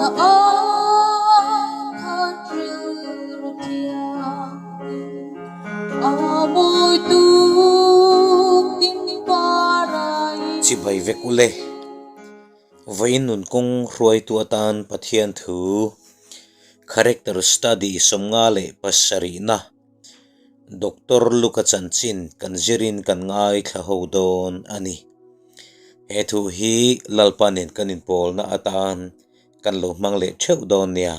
Na ai khan rilru thianghlim a mawi tuk tin parai. Chibai vek ule. Vawiin nun kawng hruaitu atan Pathian thu Character Study 57na Doctor Luka chanchin kan zirin kan ngaithla ho dawn a ni. He thu hi Lalpa nen kan inpawlna atan kan lo hmang leh theuh dawn nia.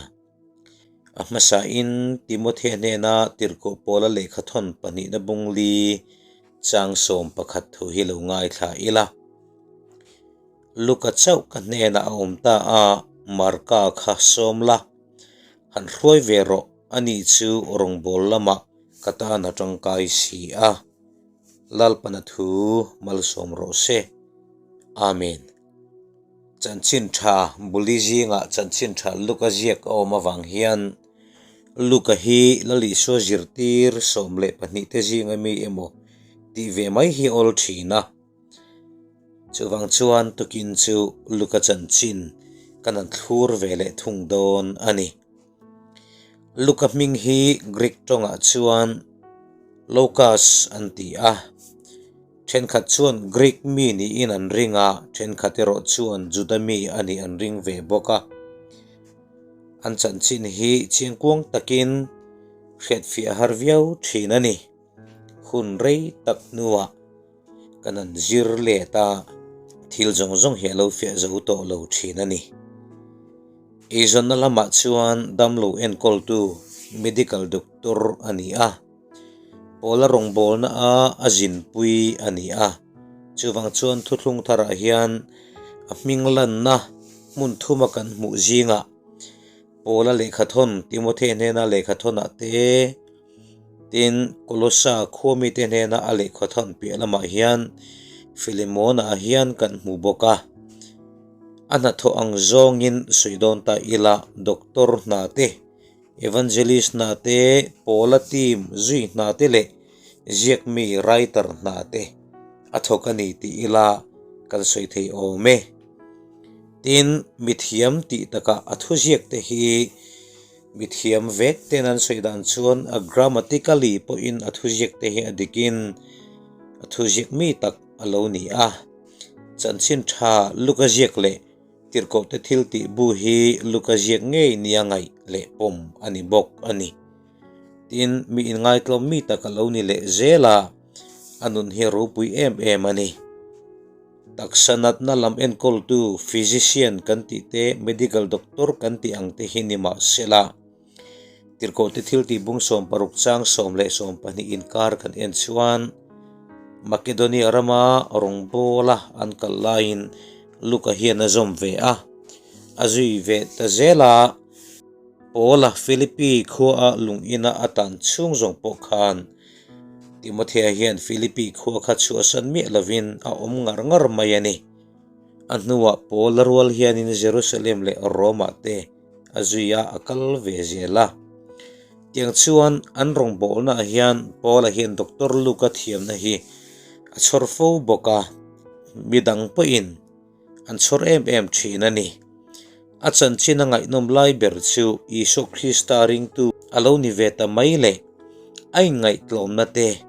A hmasain Timothea hnena tirhkoh pawla lehkhathawn pahnihna bungli chang 11 thu hi lo ngaithla ila. Luka chauh ka hnenah a awm ta a, Marka kha sawm la, han hruai ve rawh, ani chu rawngbâwl lamah ka tan a tangkai si a. Lalpana thu malsawm rawh se. Amen. Chanchin tha buli zingah chanchin tha Luka ziak a awm avang hian Luka hi Lal Isua zirtir 12 te zinga mi emaw tih ve mai hi awl thin a. Chuvang chuan tukin chu Luka chanchin kan han thlur ve leh thung dawn a ni. Luka hming hi Greek tawngah chuan Loukas an ti a. Thenkhat chuan Greek mi niin an ring a, thenkhat erawh chuan Juda mi a nih an ring ve bawk a. An chanchin hi chiangkuang takin hriatfiah har viau thin a ni. Hun rei tak hnuah kan han zir let a, thil zawng zawng hi a lo fiah zo tawh lo thin a ni. Eizawnna lamah chuan damlo enkawltu medical doctor a ni a, pawla rawngbawlna a a zinpui a ni a. Chuvang chuan thuthlung tharah hian a hming lanna hmun thuma kan hmuh zingah pawla lehkhathawn Timothy hnena lehkhathawnah te, Tin, Kolossa khuamite hnena a lehkhathawn piah lamah hian Philemon-ah hian kan hmu bawk a. A hnathawh ang zawngin sawi dawn ta ila, doctor hna te, evangelist hna te, Paula team zui hna te leh ziakmi writer hna te a thawk a ni tih ila kan sawi thei awm e. Tin, mithiam tih takah a thuziak te hi Mithiam vek ten an sawi dan chuan a grammatically pawhin a thuziak te hi a dikin a thuziak mi tak a lo ni a. Chanchin tha Luka ziak leh tirhkoh te thil tih bu hi Luka ziak ngei nia ngaih leh pawm a ni bawk a ni. Tin, mi inngaihtlawm mi tak a lo ni leh zel a, a nun hi a ropui em em a ni. Taksa natna lam enkawltu physician kan tih te, medical doctor kan tih ang te hi ni mah sela, tirhkohte thil tih bung 60 chang 10 le 12 inkar kan en chuan Makedonia rama rawngbawla an kal laiin Luka hian a zawm ve a, a zui ve ta zel a. Paula Philippi khua a lung ina a tan chhung zawng pawh khan Timothea hian Philippi khua kha chhuahsan miah lovin a awm ngar ngar mai a ni. A hnuah Paula rual hianin Jerusalem leh Rome-ah te a zui a, a kal ve zel a. Tiang chuan an rawngbawlnaah hian Paula hian Doctor Luka thiamna hi a chhawr fo bawk a, midang pawhin an chhawr em em thin a ni. A chanchin a ngaihnawm lai ber chu Isua Krista ringtu a lo ni ve ta mai leh a inngaihtlawmna te,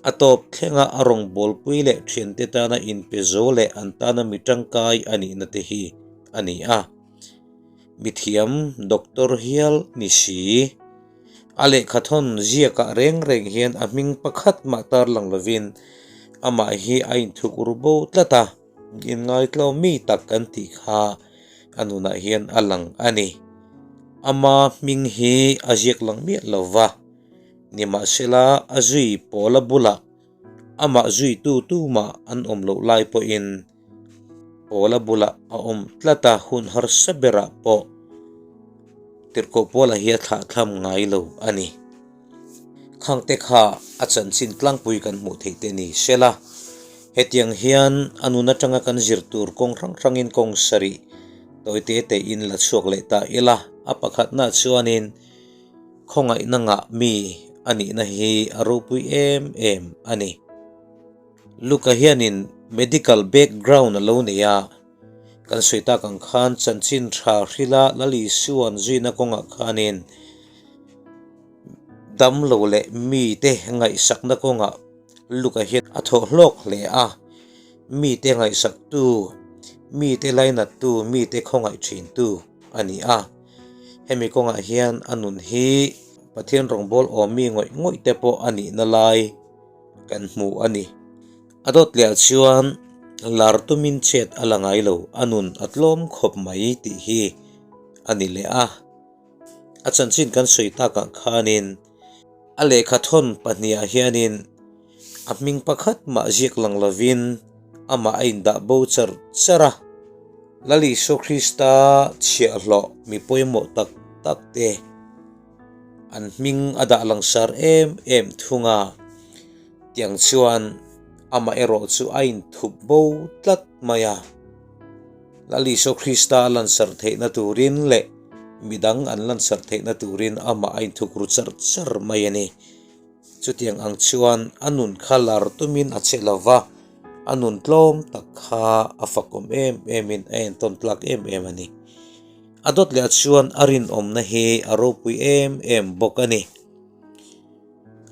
a tawp thlenga a rawngbawlpui leh thiante tana inpe zo leh an tana mi tangkai a nihna te hi a ni a. Mithiam doctor hial ni si. A lehkhathawn ziakah reng reng hian a hming pakhat mah tarlang lovin amah hi a inthuk ru bo tlat a. Inngaihtlawm mi tak kan tih kha a nunah hian a lang a ni. Ama hming hi a ziak lang miah lo va, nimahsela a zui pawla bulah amah zuitu tumah an awm loh lai pawhin pawla bulah a awm tlat a, hun harsa berah pawh tirhkoh pawla hi a thlahthlam ngai lo a ni. Khangte kha a chanchin tlangpui kan hmuh theih te ni sela, hetiang hian a nun atanga kan zir tur kawng hrang hrangin kawng sarih tawi te te in la chhuak leh ta ila, a pakhatna chuanin khawngaihna ngah mi a nihna hi a ropui em em a ni. Luka hianin medical background a lo nei a. Kan sawi tak ang khan chanchin tha hrila Lal Isua'n zuina kawngah khanin damlo leh mite ngaihsakna kawngah Luka hian a thawh hlawk hle a, mite ngaihsaktu, mite lainattu, mite khawngaih thintu a ni a. Hemi kawngah hian a nun hi Pathian rawngbâwl awmmi ngawih ngawih te pawh a nihna lai kan hmu a ni. A dawt leh ah chuan lar tumin chet a la ngai lo, a nun a tlawm khawp mai tih hi a ni leh a. A chanchin kan sawi takah khanin a lehkha thawn pahniha hianin a hming pakhat mah ziak lang lovin amah a indah bo char char a. Lal Isua Krista chhiahhlawh mi pawimawh tak tak te an hming a dah langsar em em thung a, tiang chuan amah erawh chu a inthup bo tlat mai a. Lal Isua Krista a lansarh theihna turin leh midang an lansarh theihna turin amah a inthuk ru char char mai a ni. Chutiang ang chuan a nun kha lar tumin a che lo va, a nun tlawm tak kha a fakawm em emin a entawn tlak em em a ni. A dawt leh chuan a rinawmna hi a ropui em em bawk a ni.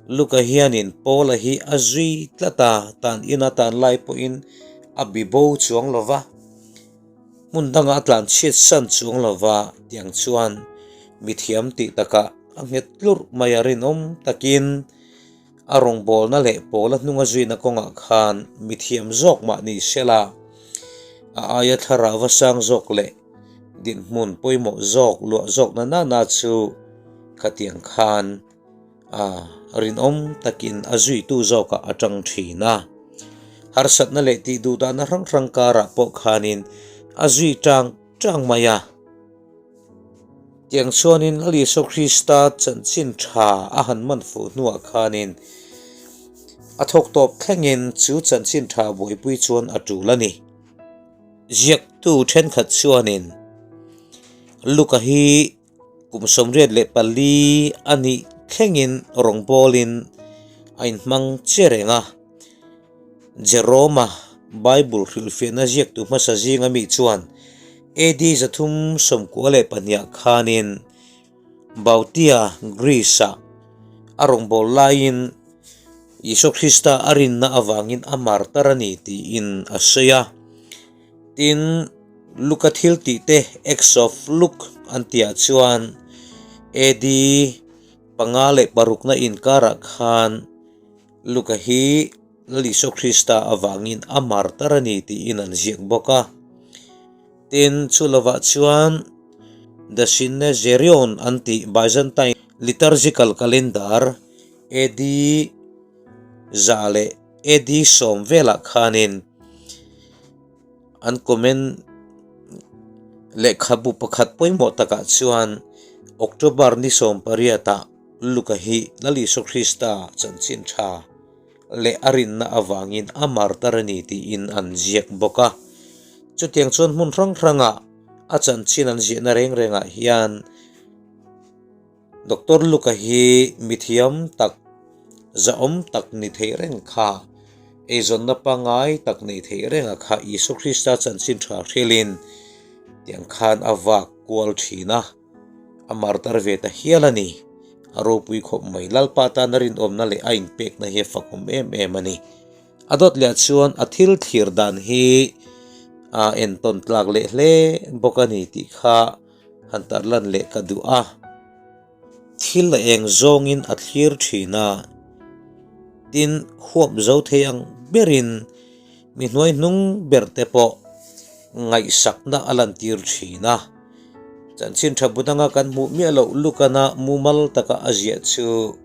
Luka hianin Paula hi a zui tlat a, tan ina tan lai pawhin a bi bo chuang lo va, hmun dangah a tlan chhiat san chuang lo va, tiang chuan mithiam tih takah a nghet tlurh mai a rinawm takin a rawngbawlna leh Paula hnunga zuina kawngah khan mithiam zawk mah ni sela a aia thlarau a sang zawk leh dinhmun pawimawh zawk luah zawk na nana chu khatiang khan a rinawm takin a zuitu zawkah a tang thin a. Harsatna leh tih duh dahna hrang hrang karah pawh khanin a zui tang tang mai a. Tiang chuanin Lal Isua Krista chanchin tha a han man fuh hnuah khanin a thawk tawp thlengin chu chanchin tha buaipui chuan a tul a ni. Ziaktu thenkhat chuanin Luka hi Kum 84 a nih thlengin rawngbawlin a inhmang che reng a. Jerome-a Bible hrilhfiahna ziaktu hmasa zinga mi chuan AD 392 khanin Bautia, Greece-ah a rawngbâwl laiin Isua Krista a rinna avangin a martar a ni tiin a sawi a. Tin, Luka thil tih te Acts of Luke an tihah chuan AD 5 le 6 na inkarah khan Luka hi Lal Isua Krista avangin a martar a ni tiin an ziak bawk a. Tin, chu lovah chuan The Syneserion an tih Byzantine Liturgical Calendar AD 100 leh AD 10 velah khanin An comment lehkhabu pakhat pawimawh takah chuan October ni 18 ah Luka hi Lal Isua Krista chanchin tha leh a rinna avangin a martar a ni tiin an ziak bawk a. Chutiang chuan hmun hrang hrangah a chanchin an ziahna reng rengah hian Doctor Luka hi mithiam tak, zahawm tak ni thei reng kha, eizawnna pangngai tak nei thei renga kha Isua Krista chanchin tha hrilhin tiang khan a vak kual thin a, a martar ve ta hial a ni. A ropui khawp mai. Lalpa tana rinawmna leh a inpekna hi a fakawm em em a ni. A dawt leh chuan a thil thlir dan hi a entawn tlak leh hle bawk a ni tih kha Han tarlan leh ka duh a, thil a eng zawngin a thlir thin a, tin huap zo thei ang berin mi hnuai hnung ber te pawh ngaihsakna a lantir thin a. Chanchin tha bu danga kan hmuh miah loh lukana mumal taka a ziah chu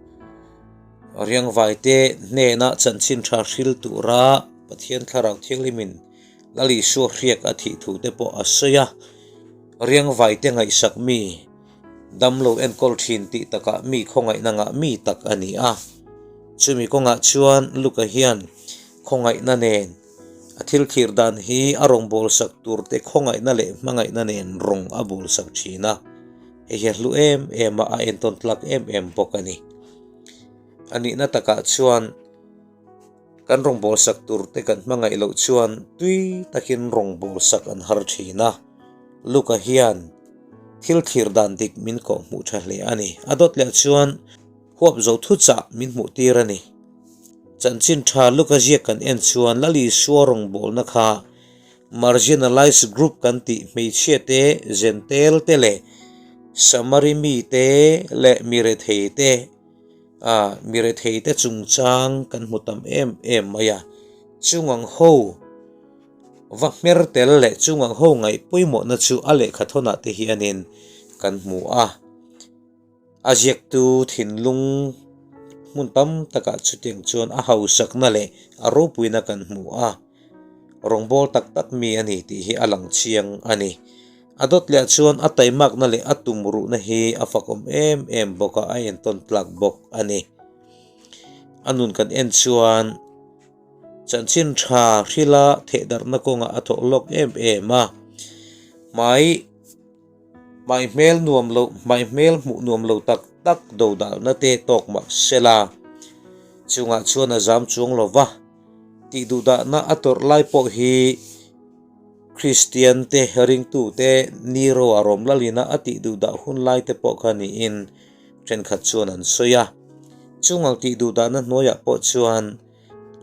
Riangvaite hnena chanchin tha hril tura Pathian Thlarau Thianghlimin Lal Isua hriak a thih thu te pawh a sawi a, riangvaite ngaihsak mi, damlo enkawl thin tih takah mi khawngaihna ngah mi tak a ni a. Chumi kawngah chuan Luka hian khawngaihna nen a thil thlir dan hi a rawngbawlsak turte khawngaihna leh hmangaihna nen rawng a bawlsak thin a, hei hi a hlu em em a, a entawn tlak em em bawk a ni. A nihna takah chuan. Kan rawngbawlsak turte kan hmangaih loh chuan tui takin rawngbawlsak an har thin a. Luka hian thil thlir dan dik min kawh hmuh tha hle a ni. A dawt leh chuan huap zo thuchah min hmuh tir a ni. Chanchin tha Luka ziak kan en chuan Lal Isua rawngbawlna kha marginalized group kan tih hmeichhia te, zentel te leh Samari mite leh mirethei te A, mi retheite chungchang kan hmu tam em em mai a, chungang ho va hmer tel leh chungang ho ngaih pawimawhna chu a lehkha thawnah te hianin kan hmu a. A ziaktu thinlung hmun tam takah chutiang chuan a hausakna leh a ropuina kan hmu a. Rawngbâwl tak tak mi a ni tih hi a lang chiang a ni. A dawt leh chuan a taimakna leh a tum ruhna hi a fakawm em em bawk a, a entawn tlak bawk a ni. A nun kan en chuan chanchin tha hrila thehdarhna kawngah a thawh lawk em em a, hmai hmai hmel nuam lo hmai hmel hmuh nuam lo tak tak dodalna te tawk mah sela chungah chuan a zam chuang lo va. Tih duhdahna a tawrh lai pawh hi Kristian te, ringtu te ni roa rawm lalina a tih duhdah hun lai te pawh kha niin thenkhat chuan an sawi a. Chung ang tih duhdahna hnuaiah pawh chuan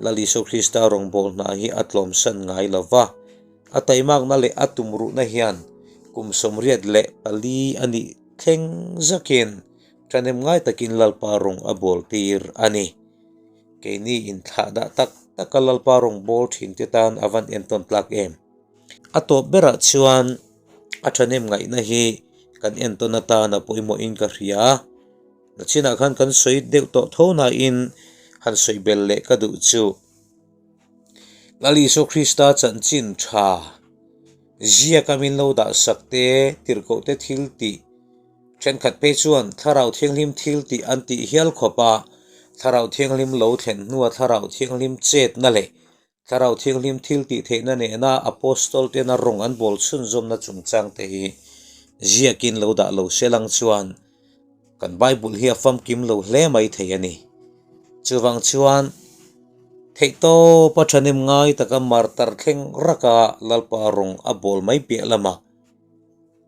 Lal Isua Krista rawngbâwl hna hi a tlawmsan ngai lo va. A taimakna leh a tumruhna hian kum 84 a nih thleng zakin ṭhahnem ngai takin Lalpa rawng a bâwltir a ni. Keini inthlah dah tak tak a Lalpa rawng bawl thin te tan a van entawn tlak em? A tawp berah chuan a thahnem ngaihna hi kan entawn atan a pawimawhin ka hria a, nachinah khan kan sawi deuh tawh tho nain han sawi bel leh ka duh chu. Lal Isua Krista chanchin tha ziaka min lo dah sak te, tirhkoh te thil tih, Thenkhat phei chuan Thlarau Thianghlim thil tih an tih hial khawp a, Thlarau Thianghlim lo thlen hnua Thlarau Thianghlim chetna leh Thlarau Thianghlim thil tih theihna nena Apostol tena rawng an bawl chhunzawmna chungchang te hi ziakin lo dah lo se lang chuan kan Bible hi a famkim lo hle mai thei a ni. Chuvang chuan theihtawpa thahnem ngai taka martar thleng raka Lalpa rawng a bawl mai piah lamah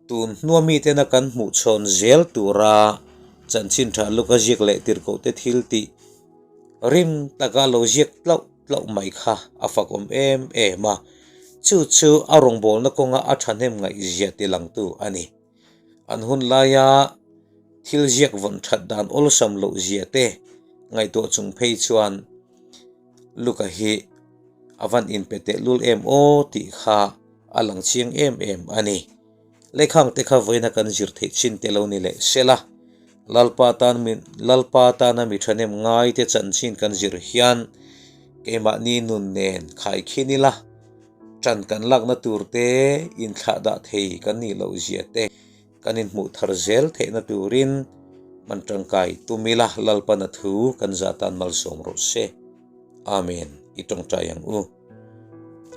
Tun hnua mitena kan hmuh chhawn zel tura chanchin tha luk a ziak leh tirhkoh te thil tih rim taka lo ziak tlauh tlauh mai kha a fakawm em em a, chu chu a rawngbawlna kawnga a thahnem ngaihzia tilangtu a ni. An hun laia thil ziak vawn that dan awlsam loh zia te ngaihtuah chung phei chuan Luka hi a van inpe tehlul em aw tih kha a lang chiang em em a ni. Lehkhang te kha vawiina kan zir theih chin te lo ni leh sela, Lalpa tan min Lalpa tana mi thahnem ngai te chanchin kan zir hian keimahni nun nen khai khin ila, tan kan lakna tur te inthlah dah thei kan nih loh zia te kan inhmuh thar zel theihna turin hman tangkai tum ila Lalpana thu kan zah tan malsawm rawh se. Amen. I tawngtai ang u.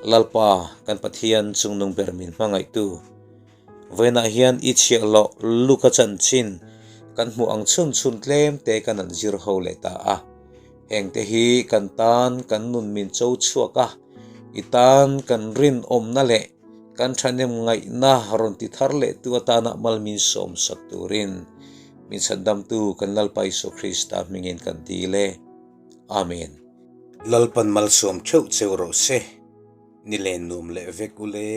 Lalpa, kan Pathian chungnung ber min hmangaihtu, vawiinah hian i chhiahhlawh Luka chanchin kan hmuh ang chhun chhun tlem te kan an zir ho leh ta a. Hengte hi kan tan kan nun min cho chhuak a, i tan kan rinawmna leh kan thahnem ngaihna rawn ti thar leh tu atana mal min sawm sak turin min chhandamtu kan Lalpa Isua Krista hmingin kan dil e. Amen. Lalpan malsawm theuh cheu rawh se, ni len nuam leh vek u le.